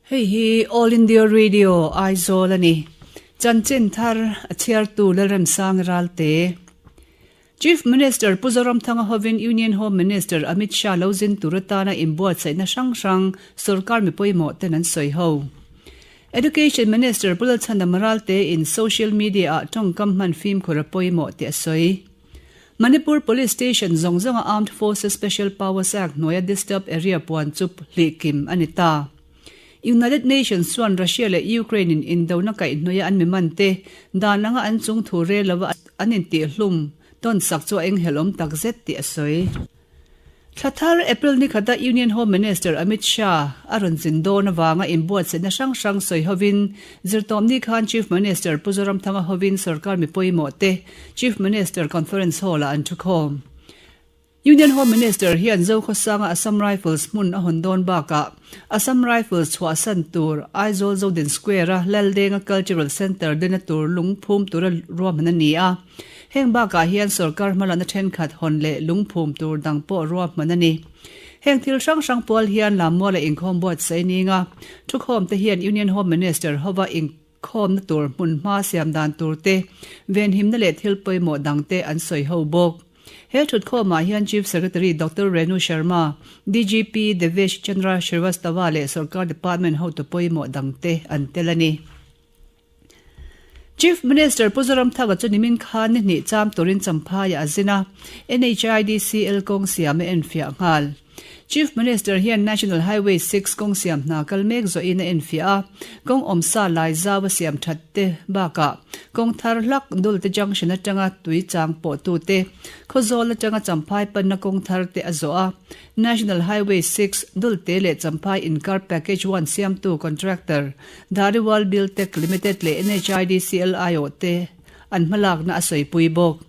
Hei hi All India Radio Aizawl a ni. Chanchin thar a chhiartu Lalremsang Ralte. Chief Minister Pu Zoramthanga hovin Union Home Minister Amit Shah lo zin tur atana inbuatsaihna hrang hrang sorkar mi pawimawh ten an sawi ho. Education Minister Pu Lalchhandam Ralte in social media ah tawngkam hman fimkhur a pawimawh tih a sawi. Manipur Police Station zawng zawnga Armed Forces Special Powers Act hnuaia disturb area puan chu hlihkim a ni ta. United Nations chuan Russia leh Ukraine in indona kaihhnawih a an mi man te dan anga an chung thu rel lova an intihhlum tawn sak chu a enghelh awm tak zet tih a sawi. Thla thar April ni khata Union Home Minister Amit Shah a rawn zin dawn avanga inbuatsaihna hrang hrang sawi hovin zirtawmni khan Chief Minister Pu Zoramthanga hovin sorkar mi pawimawh te Chief Minister Conference Hall-ah an thukhawm. Union Home Minister hian Zokhawsanga Assam Rifles hmun a hawn dawn bakah Assam Rifles chhuahsan tur Aizawl Zodin Square-a Laldenga Cultural Centre dena tur lungphum tura ruahman a ni a. Heng bakah hian sorkar hmalakna thenkhat hawn leh lungphum tur dang pawh ruahman a ni. Heng thil hrang hrang pual hian Lammuala inkhawm buatsaih ning a, thukhawm te hian Union Home Minister hova inkhawmna tur hmunhma siam dan tur te, venhimna leh thil pawimawh dang te an sawi ho bawk. He thutkhawmah hian Chief Secretary Doctor Renu Sharma, DGP Devesh Chandra Srivastava leh sorkar department hotu pawimawh dang te an tel a ni. Chief Minister Pu Zoramthanga chu nimin khan ni hnih cham turin Champhaiah a zin a, NHIDCL kawng siam a enfiah nghal. Chief Minister hian National Highway 6 kawng siam hna kal mek zawhin a enfiah a, kawng awmsa lai zau a siam that te bakah kawng thar hlak Dulte Junction atanga tui chang pawh tute Khawzawl atanga Champhai panna kawng thar te a zawh a. National Highway 6, Dulte leh Champhai inkar Package One siamtu contractor Dhariwal Buildtech Limited leh NHIDCL aiawh te an hmalakna a sawipui bawk.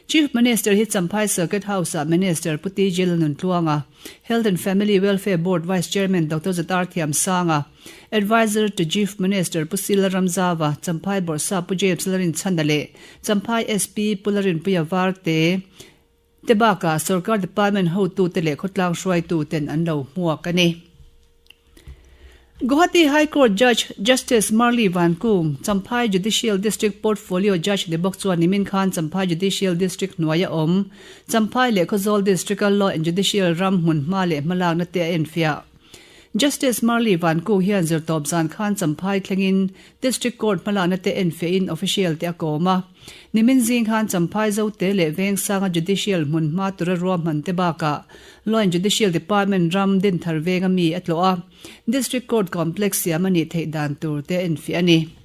Chief Minister hi Champhai Circuit House-ah Minister Pu TJ Lalnuntluanga, Health and Family Welfare Board Vice Chairman Doctor Zatar Thiamsanga, Adviser to Chief Minister Pu Sila Ramzava, Champhai Bawrhsa Pu James Larinchhana leh Champhai SP Pu Larinpuia Varte, Te bakah sorkar department hotute leh khawtlang hruaituten an lo hmuak a ni. Guwahati High Court Judge Justice Marli Vankung, Champhai Judicial District Portfolio Judge ni bawk chuan nimin khan Champhai Judicial District hnuaia awm Champhai leh Khawzawl District-a Law and Judicial ram hmunhma leh hmalakna te a enfiah. Justice Marli Vankung hian zirtawp zan khan Champhai thlengin District Court hmalakna te enfiahin official te a kawm a. Nimin zing khan Champhai Zote leh Vengsanga Judicial hmun hma tura ruahman te bakah Law and Judicial Department ram Dinthar venga mi a tlawh a, District Court Complex siam a nih theih dan tur te a enfiah a ni.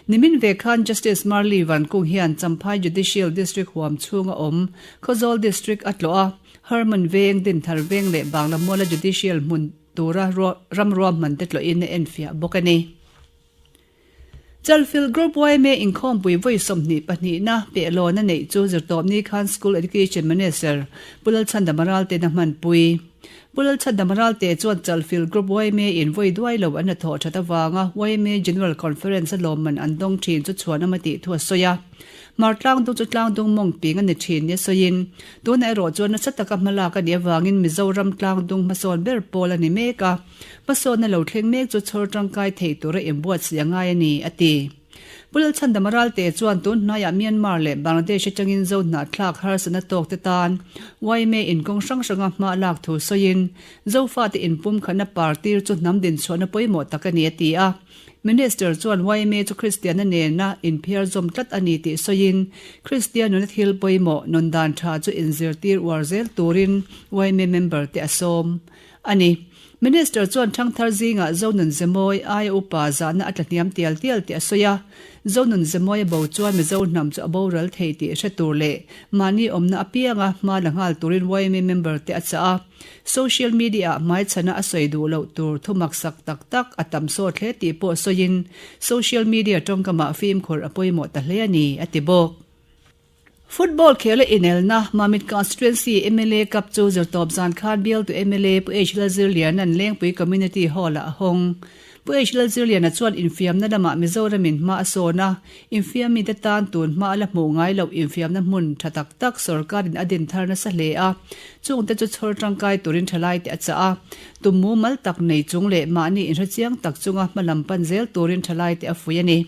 Nimin ve khan Justice Marli Vankung hian Champhai Judicial District huam chhunga awm Khawzawl District a tlawh a, Hermon Veng, Dinthar Veng leh Bangla Muala Judicial hmun tura ram ruahman te tlawhin a enfiah bawk a ni. Chalfilh Group yma inkhawmpui vawi 22 na pehlawn a neih chu zirtawpni khan School Education Minister Pu Lalchhandama Ralte'n a hmanpui. Pu Lalchhandama Ralte chuan Chalfilh Group yma in vawi duai lo an hnathawh that avanga yma General Conference a lawmman an dawng thin chu chhuanawm a tih thu a sawi a. Hmar tlangdung chu tlangdung mawng ping a ni thin nia sawiin, tunah erawh chuan nasa taka hmalak a nih avangin Mizoram tlangdung hmasawn ber pawl a ni mek a. Hmasawnna lo thleng mek chu chhawr tangkai thei tura inbuatsaih a ngai a ni, a ti. Pu Lalchhandama Ralte chuan tun hnaiah Myanmar leh Bangladesh atangin Zohnahthlak harsatna tawk te tan yma in kawng hrang hranga hma a lak thu sawiin, Zofate inpumkhatna partir chu hnam dinchhuahna pawimawh tak a ni, a ti a. Minister chuan yma chu Kristianna nena inphiar zawm tlat a ni tih sawiin, Kristian nuna thil pawimawh nun dan tha chu inzirtir uar zel turin yma member te a sawm a ni. Minister chuan thangthar zingah Zonun Zemawi aia upa zahna a tlahniam tial tial tih a sawi a, Zonun Zemawi a bo chuan Mizo hnam chu a boral thei tih hre tur leh mahni awmna apianga hma la nghal turin yma member te a chah a, social media ah hmaichhana a sawi duh loh tur thu maksak tak tak a tam sawt hle tih pawh sawiin social media tawngkamah fimkhur a pawimawh ta hle a ni, a ti bawk. Football khel a inelna Mamit Constituency mla Cup chu zirtawp zan khan bialtu mla Pu H Lalzirliana'n Lengpui Community Hall-ah a hawng. Pu H. Lalzirliana chuan infiamna lamah Mizoramin hma a sawn a, infiammite tan tun hma a la hmuh ngai loh infiamna hmun tha tak tak sorkarin a din thar nasa hle a, chungte chu chhawr tangkai turin thalaite a chah a. Tum mumal tak nei chung leh mahni inhrechiang tak chunga hma lam pan zel turin thalaite a fuih a ni.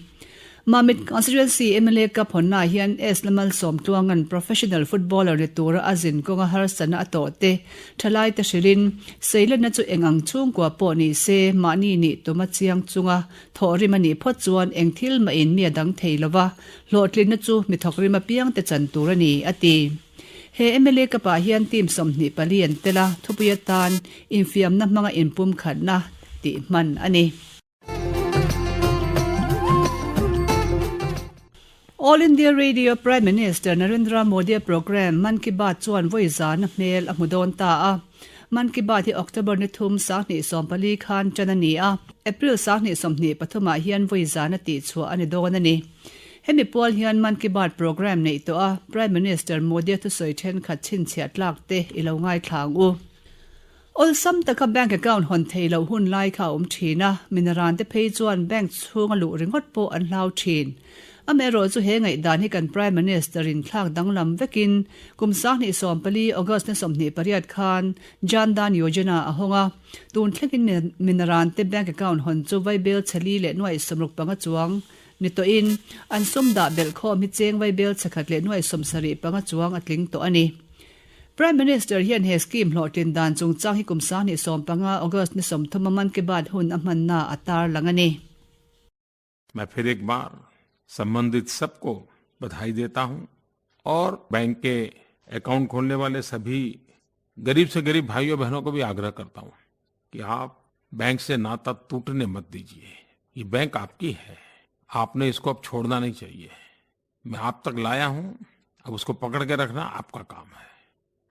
Mamit Constituency mla Cup hawnnaah hian S. Lamalsawmtluanga'n professional footballer ni tura a zin kawnga harsatna a tawh te thalaite hrilhin, Seilenna chu eng ang chhungkua pawh ni se, mahni nih tuma chiang chunga thawhrim a nih phawt chuan eng thil mahin mi a dang thei lo va, hlawhtlinna chu mi thawkrim apiangte chan tur a ni, a ti. He mla Cup-ah hian team 24 an tel a, thupui atan infiamna hmanga inpumkhatna tih hman a ni. All India Radio Prime Minister Narendra Modi-a programme Mann Ki Baat chuan vawi zana hmel a hmu dawn ta a. Mann Ki Baat hi October ni thum 2014 khan tan a ni a, April 2023 ah hian vawi zana tihchhuah a ni dawn a ni. Hemi pual hian Mann Ki Baat programme neih tawh a Prime Minister Modi-a thusawi thenkhat chhinchhiah tlak te i lo ngaithla ang u. Awlsam taka bank account hawn thei loh hun lai kha a awm thin a, minaran te phei chuan bank chhunga luh ringawt pawh an hlau thin. Amaherawh chu he ngaihdan hi kan Prime Minister in thlak danglam vekin kum 2014 August ni 28 khan Jan Dhan Yojana a hawng a, tun thlengin minaran te bank account hawn chu vaibel chhe li leh nuaih 65 chuang ni tawhin an sum dah belh khawm hi cheng vaibel chhe khat leh nuaih 75 chuang a tling tawh a ni. Prime Minister hian he scheme hlawhtlin dan chungchang hi kum 2015 August ni 30 a Mann Ki Baat hun a hmanna a tarlang a ni. मैं फिर एक बार संबंधित सबको बधाई देता हूं और बैंक के अकाउंट खोलने वाले सभी गरीब से गरीब भाइयों बहनों को भी आग्रह करता हूं कि आप बैंक से नाता टूटने मत दीजिए। ये बैंक आपकी है, आपने इसको अब छोड़ना नहीं चाहिए। मैं आप तक लाया हूं, अब उसको पकड़ के रखना आपका काम है।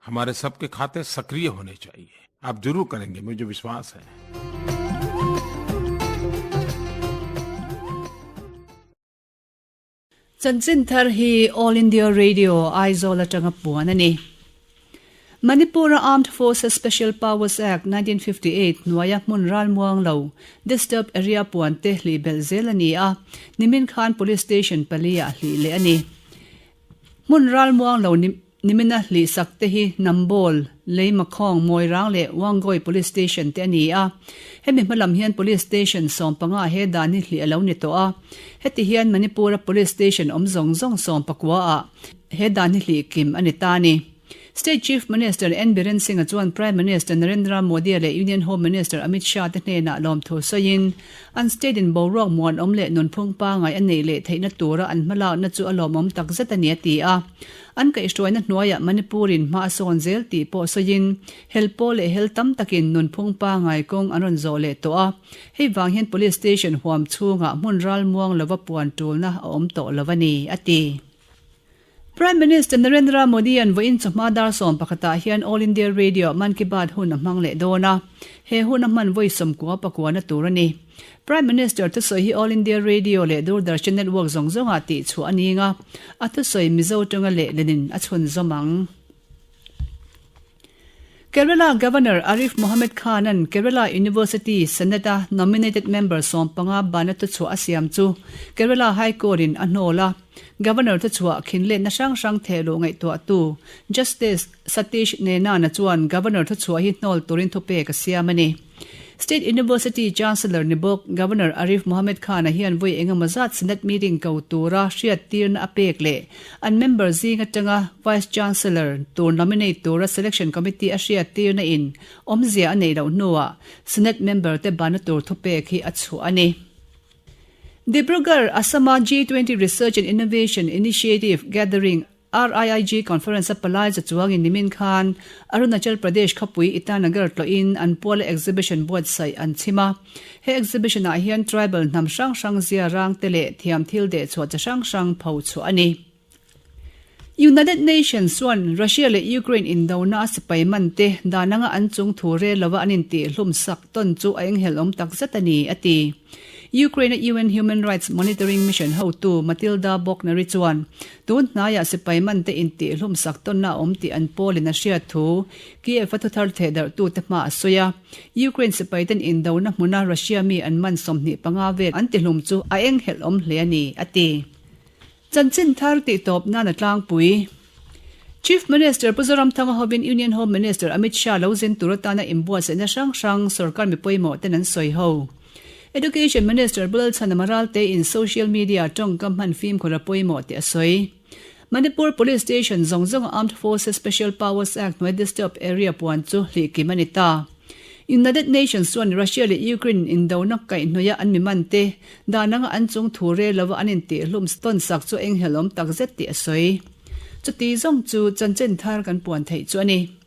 हमारे सबके खाते सक्रिय होने चाहिए। आप जरूर करेंगे, मुझे विश्वास है। Chanchin thar hi All India Radio, Aizawl atanga puan a ni. Manipur-a Armed Forces Special Powers Act, 1958 hnuaia hmun ralmuang lo, disturbed area puan te hlih belh zel a ni a, nimin khan Police Station pali-ah hlih leh a ni. Hmun ralmuang lo nimina hlih sak te hi Nambol, Leimakhawng, Mawirang leh Wangoi Police Station te a ni a. Hemi hma lam hian Police Station 15 he dan hi hlih a lo ni tawh a. Heti hian Manipur-a Police Station awm zawng zawng 19 ah he dan hi hlih kim a ni ta a ni. State Chief Minister N Biren Singh-a chuan Prime Minister Narendra Modi-a leh Union Home Minister Amit Shah te hnenah lawmthu sawiin, an state-in boruak muanawm leh nunphung pangngai a neih leh theihna tura an hmalakna chu a lawmawm takzet a ni a ti a. An kaihhruaina hnuaiah Manipur-in hma a sawn zel tih pawh sawiin, hel pawl leh hel tam takin nunphung pangngai kawng an rawn zawh leh tawh a, hei vang hian Police Station huam chhungah hmun ralmuang lova puan tulna a awm tawh lo a ni, a ti. Prime Minister Narendra Modi-a'n vawiin chawhma dar 11 ah hian All India Radio Mann Ki Baat hun a hmang leh dawn a, he hun a hman vawi 90 pakuana tur a ni. Prime Minister thusawi hi All India Radio leh Doordarshan network zawng zawngah tihchhuah a ning a, a thusawi Mizo tawnga lehlinin a chhunzawm ang. Kerala Governor Arif Mohammed Khan-a'n Kerala University Senate-a nominated member 15 bana thuchhuah a siam chu Kerala High Court-in a hnawl a. Governor thuchhuah khinletna hrang hrang thehluh ngaihtuahtu Justice Satish Menon-a chuan Governor thuchhuah hi hnawl turin thupek a siam a ni. State University Chancellor ni bawk Governor Arif Mohammed Khan-a hian vawi engemaw zat Senate meeting ko tura hriattirna a pek leh an member zing atanga Vice Chancellor tur nominate tura Selection Committee a hriattirna in awmzia a neih loh hnuah Senate member te bana tur thupek hi a chhuah a ni. Dibrugarh, Assam-a G20 Research and Innovation Initiative Gathering RIIG Conference a palai za chuangin nimin khan Arunachal Pradesh khawpui Itanagar tlawhin an puala exhibition buatsaih an chhim a. He exhibition ah hian tribal hnam hrang hrang zia rang te leh thiam thil deh chhuah chi hrang hrang pho chhuah a ni. United Nations chuan Russia leh Ukraine indona a sipai man te dan anga an chung thu rel lova an intih hlum sak tawn chu a enghelh awm tak zet a ni, a ti. Ukraine-a UN Human Rights Monitoring Mission hotu Matilda Bogner-i chuan tun hnaiah sipai mante intihhlum sak tawnna a awm tih an pawlin a hriat thu Kiev-a thuthar thehdarhtute hma a sawi a. Ukraine sipaiten indona hmuna Russia mi an man 25 vel an tihlum chu a enghelh awm hle a ni, a ti. Chanchin thar tihtawp nan a tlangpui. Chief Minister Pu Zoramthanga hovin Union Home Minister Amit Shah lo zin tur atana inbuatsaihna hrang hrang sorkar mi pawimawh ten an sawi ho. Education Minister Pu Lalchhana Maralte in social media tawngkam hman fimkhur a pawimawh tih a sawi. Manipur Police Station zawng zawnga Armed Forces Special Powers Act hnuai disturb area puan chu hlihkim a ni ta. United Nations chuan Russia leh Ukraine indona kaihhnawih a an mi man te dan anga an chung thu rel lova an intihhlum tawn sak chu enghelawm tak zet tih a sawi. Chuti zawng chu chanchin thar kan puan theih chu a ni.